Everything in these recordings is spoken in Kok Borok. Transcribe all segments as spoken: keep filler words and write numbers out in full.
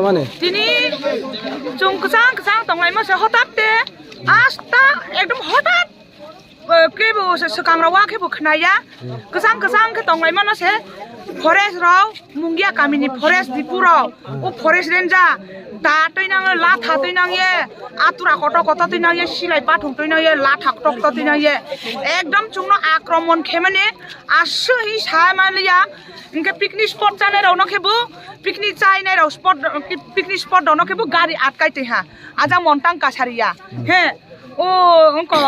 Mane? Tini chwng kwchang kwchang tonglaima se hotat te asta ekdom hotat, eh, kebo se swkang rok wa kebo khnaya. Kwchang kwchang khe tonglaima no se forest rok, Mungia kamini forest Dipu rok, o forest ranger ta twi nang la tha twi nang ye, atura koto koto twi nang ye, silai pathung twi nang ye, la thak tok to twi nang ye, ekdom chwngno akromon khemani aswk hi sa maliya. Hinkhe picnic spot chanai rok no khe bo, picnic chainai rok spot, picnic spot rok no khe bo gari atkai twi ha, ajang montang kasariya he. O wngko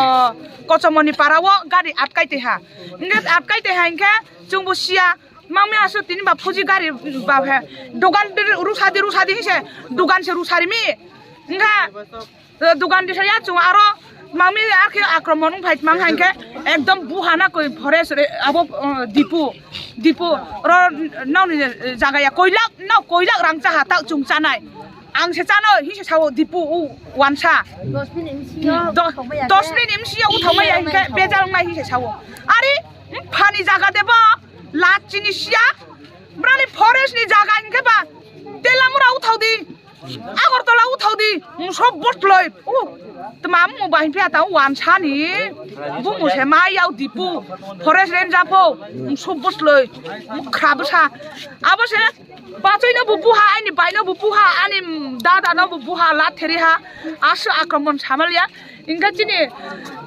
Kochomoni para o gari atkai twi ha, hinkhe atkai twi ha hinkhe chwng bo siya. Mangmi aswk tini ba phuji gari ba he, dogan rusadi rusadi hinse dogan se rusarimi. Hinkhe, eh, dogan di saya chwng aro mangmi arkhe akromon wng phai mang hinkhe ekdom buhana koi forest re abo, eh, Dipu, Dipu ro nokni jaga ya koilak nok koilak rang cha ha tak chwng chanai. Ang se chano hinse sao Dipu u wansa. Dos minute ni bisingo dos, uthokmaya dos khe minute ni bisingo uthokmaya hinkhe bejal wngnai hinse sao. Ari phani jaga debo lachini siya. Brani forest ni jaga hinkhe ba Telamura uthok di. Agartala uthok di. Muso botloi. U tma mu ba hinkhe ta wansa ni. Bu mu se ma yau Dipu. Forest ranger pho. Muso botloi. Mukra bwsa. Abo se Bachai no bo buha, ani bai no bo buha, ani dada no bo buha, latheri ha, aswk akromon samal ya. Hinkhe chini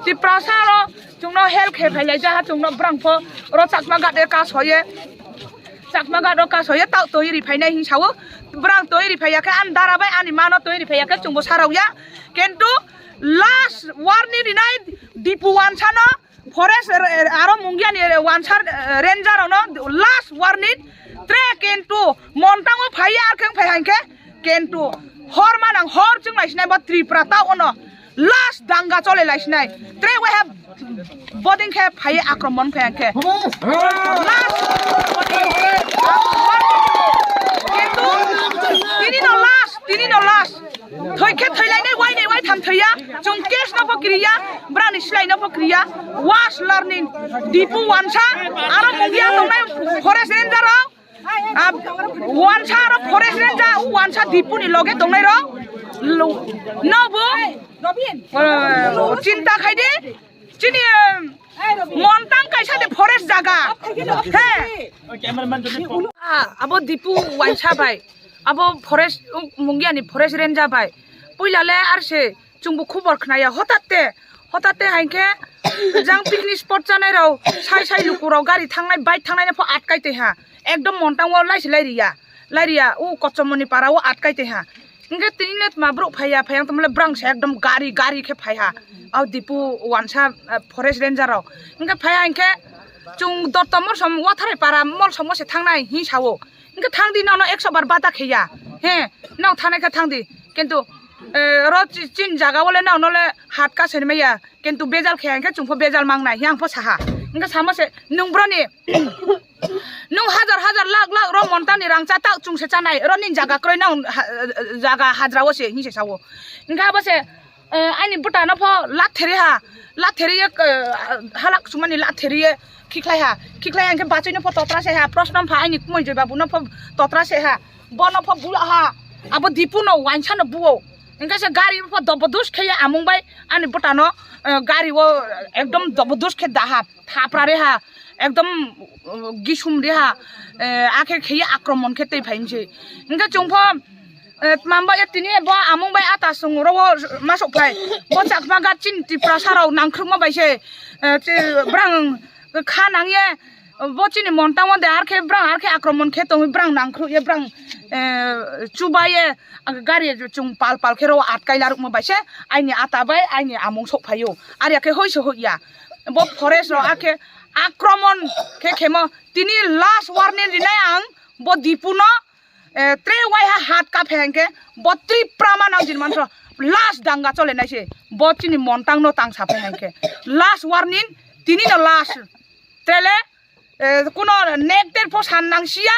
Tiprasa ro chwngno help khe phai lai jaha, chwngno bwrang pho ro Chakma ghat e kasoye, Chakma ghat ro kasoye, ta twi ri phai nai hin sao. Bwrang twi ri phai ya khe ani dara bai ani ma no twi ri phai ya khe chwngbo sarok ya. Kintu last warning rinai Dipu wansa no, forest, eh, aro Mungiani, eh, wansa, eh, ranger rokno last warning, tre kintu montango phaiya ar khe phai hankhe kintu hor manang hor chwng lai sinai bo Tripura ta ono last danga chole lai sinai tre we have boding khe phai akromon phai hankhe last kintu tini no last, tini no last. Thoi khe thoi lainai, wai nai wai tham thoi ya. Chwng case no pho kiri ya, brani silai no pho kiri ya. Was learning. Dipu wansa, aro Mungia tongnai forest ranger rok. Ah, wansa aro forest ranger, u wansa Dipu ni loge tongnai rok. Lo-, no bo, eh, chinta khai di. Chini, eh, montang kaisa de forest jaga. He. Ah, abo Dipu wansa bai. Abo forest, Mungiani forest ranger bai. Puila le ar se chwngbo khubor khnaya hotat te, hotat te hankhe jang picnic spot chanai rok, sai sai luku rok gari thangnai, bike thangnai no pho atkai tei ha. Ekdom montang o laisi lairiya, lairiya, u Kochomoni para o atkai tei ha. Hinkhe tini le tma borok phaiya, phaiya tongmole brang se ekdom gari, gari khe phaiha. Au Dipu wansa, eh, forest ranger rok. Hinkhe phaiha hinkhe chwng dotto molsom watharai para molsom o se thangnai hin sao. Hinkhe thangdi nono ekso bar bata kheya. He, nong thanai khe thangdi. Kintu, eh, ro chi-, chin jaga o le nono le hat ka seni maya. Kintu bejal khe hinkhe chwng pho bejal mangnai, yang pho saha. Hinkhe samo se, nung broni, nung hajar hajar lakh lakh ro montani rang cha tak chwng se chanai, ro nini jaga kroi nang ha-, jaga hajra o se, hinse sao. Hinkhe abo se, eh, ani bwta no pho latheri ha, latheri ye, eh, halak sumani latheri ye, khikhlai ha, khikhlai ha hinkhe bachai no pho totra se ha, prosno pha ani kumui joi babu no pho totra se ha. Bono pho bula ha, abo Dipu no wansa no buo. Hinkhe se gari pho dobodus khe amung bai ani bwta no, eh, gari o ekdom dobodus khe daha, thapra re ha, ekdom, eh, gisum re ha, eh, akhe khe akromon khe tei phai se. Hinkhe chwng pho, eh, tma bai tini bo amung bai ata chwng ro o masuk phai. Bo Chakma ghat chini Tiprasa rok nangkhrukma bai se, eh, che brang kha nang ye. Bo chini montango de arkhe brang arkhe akromon khe tongwi brang nangkhruk ye brang, eh, chubai ye gari chwng pal pal khe ro atkai larukma bai se aini ata bai aini amung sok phaio. Ar yakhe hoi se hoi ya. Bo forest rok arkhe akromon khe khemo tini last warning rinai ang bo Dipu no. Eh, tre waiha hat ka phai hangke bo Tripura ma nang jin manso last danga chole nai se bo chini montang no tang sa phai hangke last warning tini no last trele, eh, kuno nek ter pho san nang sia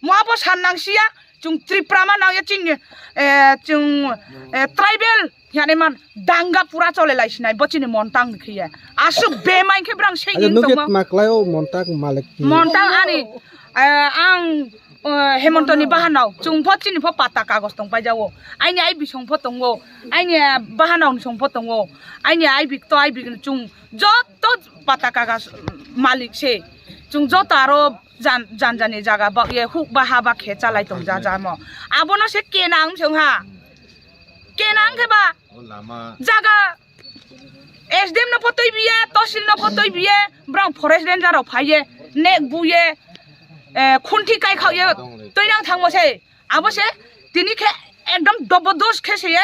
mo pho san nang sia chung Tripura ma nang ya ching, eh, chung, eh, tribal yani man danga pura chole lai sinai bo chini montang ni khiya asuk bemai khe brang se Aja ning nugget tongma maklai o montang malik ki. Montang ani, eh, ang O, Hemontoni bahanao chwng pho chini pho pata kagoj tong paijao. Aini ai bisong pho tongo. Aini bahanao ni song pho tongo. Aini ai bik to ai bik chwng joto pata kagoj malik se. Chwng joto aro jan, jan jani jaga ba ye huk ba ha ba khe chalai tong ja ja mo. Abono se kenang chwng ha. Kenang khe ba jaga S D M no pho twi biye, tosil no pho twi biye, brang forest ranger rok phaiye, nek buye, eh, khunthi kai khao ye, twi nang thangmo se. Abo se tini khe ekdom dobodos khe se ye,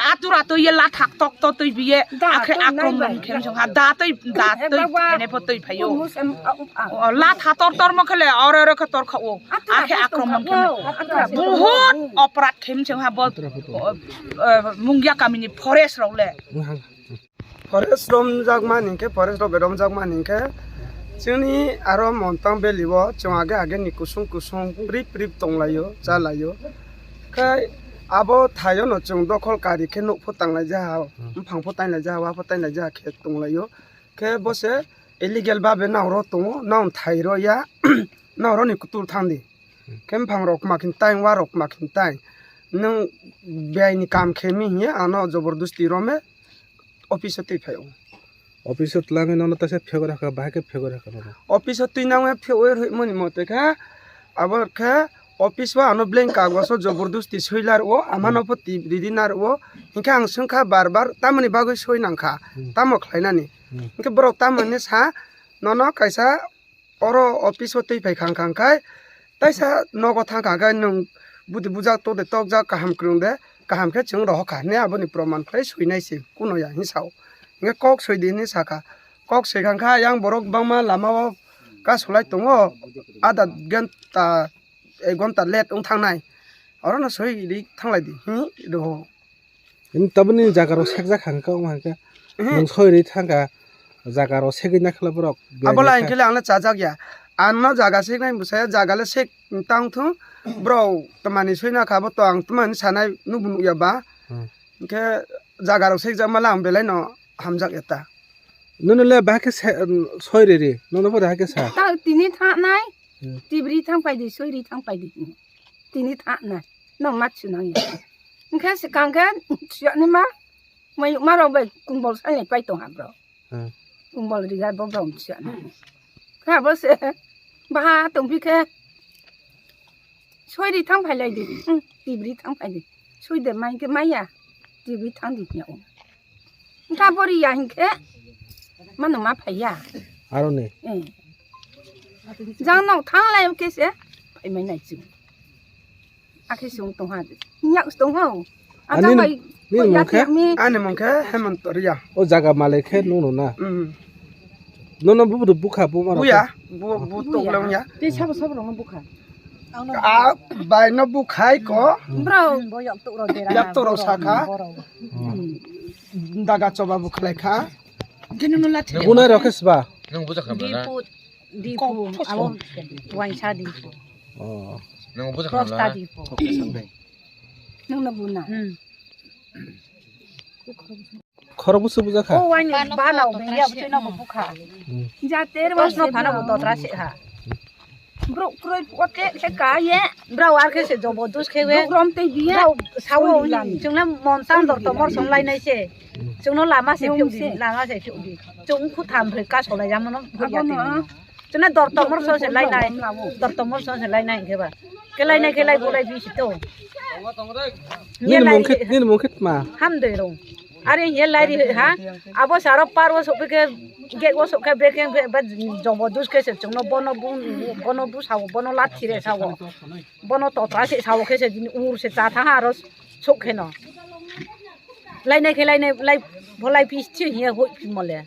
atur atur ye lathak tok to twi biye, akhe akromon khe msong ha, da twi, da twi, ene pho twi phaio. O, latha tor tor mo khele, oro oro khe tor khao. Akhe akromon khe buhut oprad khe msong ha bo, o, o, Mungia kamini forest rok le. Forest romjakmani hinkhe, forest rok romjakmani hinkhe, chini aro Montang Valley o chwng age age ni kusung kusung prip prip tonglaio, chalaio. Khai abo thaio no chwng dokhol kari khe nuk pho tanglai jaha, buphang pho tanglai jaha, wa pho tanglai jaha khe tonglaio. Khe bo se illegal babe nang ro tongo, nang thai ro ya, nang ro ni kutul thang di. Khe buphang rok ma khin tai, wa rok ma khin tai. Nwng biyai ni kam khe mi hiya ano jobordosti ro me office o twi phai o. Office o twlangwi nono taisa phegor hakha, bahai khe phegor hakha nono. Office o twi nang phegor hoi moni mote kha abo khe office o ano blank kagos o jobordosti soi lar o, ama no pho twi ridi nar o. Hinkhe ang swng kha bar bar tamoni bagwi soi nang kha, tamo khlai nani? Hinkhe borok tamoni sa nono kaisa oro office o twi phai khang khang khai, taisa nogo thang khang khai nwng budi bujak tok de tokjak kaham kwrwng de, kaham khe chwng rohor kha hinwi aboni proman khlai sui nai se kuno ya hinwi sa o. Hinkhe kok soi di hinwi sa kha, kok soi khang kha yang borok bangma lama o kasolai tongo, adha ghonta ek ghonta late wng thang nai, oro no soi ri thang lai di hinwi roho. Taboni jaga rok sekjak hang kha, wng hang khe nwng soi ri thang kha, jaga rok segwi na khe borok. Abo lai hwnkhe le ang le chajak ya. Ang no jaga seknai bwsai jaga le sek tang thung. Bro, tamani soi na kha bo to ang tamani sanai nubu nuk ya ba. Hwnkhe jaga rok sekjak ma le ang belai no hamjak ya ta. Nono le ba khe soi ri ri, nono bo da khe sa. Ta tini tha nai. Tibri thang pai di, soi ri thang pai di. Tini tha na, no ma chu nang ya. Hwnkhe swkang khe siyani ma, mai ma rok bai kumbol sai pai tong ha bro. Kumbol riga bo bro siyani. Kha bo se, baha tong phi khe, soi ri thang phai lai di, tibri thang phai di. Soi de mai khe mai ya, tibri thang di ya. Wngkha bo riya hinkhe mano ma phaiya. Aro ni. Eh. Jang nok thang lai khe se phai mai nai chwng. Akhe chwng tong ha. Yak tong ha. Ani ajang bai nini mung khe? Ani mung khe Hemant Riya. O jaga malai khe nung no na. Mm. Nono bu bu bukha bu maro. Buya, bu bu tok long ya. Te sabo sabo rong bukha. A bai no bukhai ko. Bro. Bo yak tok rok dera. Yak tok rok sakha. Daga choba bukhlai kha. Gunai rok khe sba. Nwng bujakha mana? Dipu, dipu, abo waisa dipu. Oh. Nwng bujakha mana? Prosta dipu. Nwng no buna. Hmm. Khorok busu bujakha. O waini bana o bengya butui no bukha. Hmm. Ja ter was no phana bu totra se ha. Bro kroi pote khe ka ye. Bro ar khe se jobo dus khe we. Bro rom te biya. Bro sawo ni chungle mon san dor tomor song lai nai se. Chungno lama se phiu di, lama se phiu di. Chung khu tham phre ka solai jamo no. Abo no. Chuna dor tomor so se lai nai. Dor tomor so se lai nai khe ba. Khe lai nai khe lai bo lai bi si to. Nini mung khe, nini mung khe ma. Ham de rong. Are ye lai ri ha. Abo saro par wo sok khe gek wo sok khe bek khe ba jobo dus khe se chungno bono bu bono bu sawo bono lathi re sawo. Bono totra se sawo khe se ur se cha tha ha aro sok khe no. Lai nai khe lai nai lai bo lai pis thi ye hoi phi mole.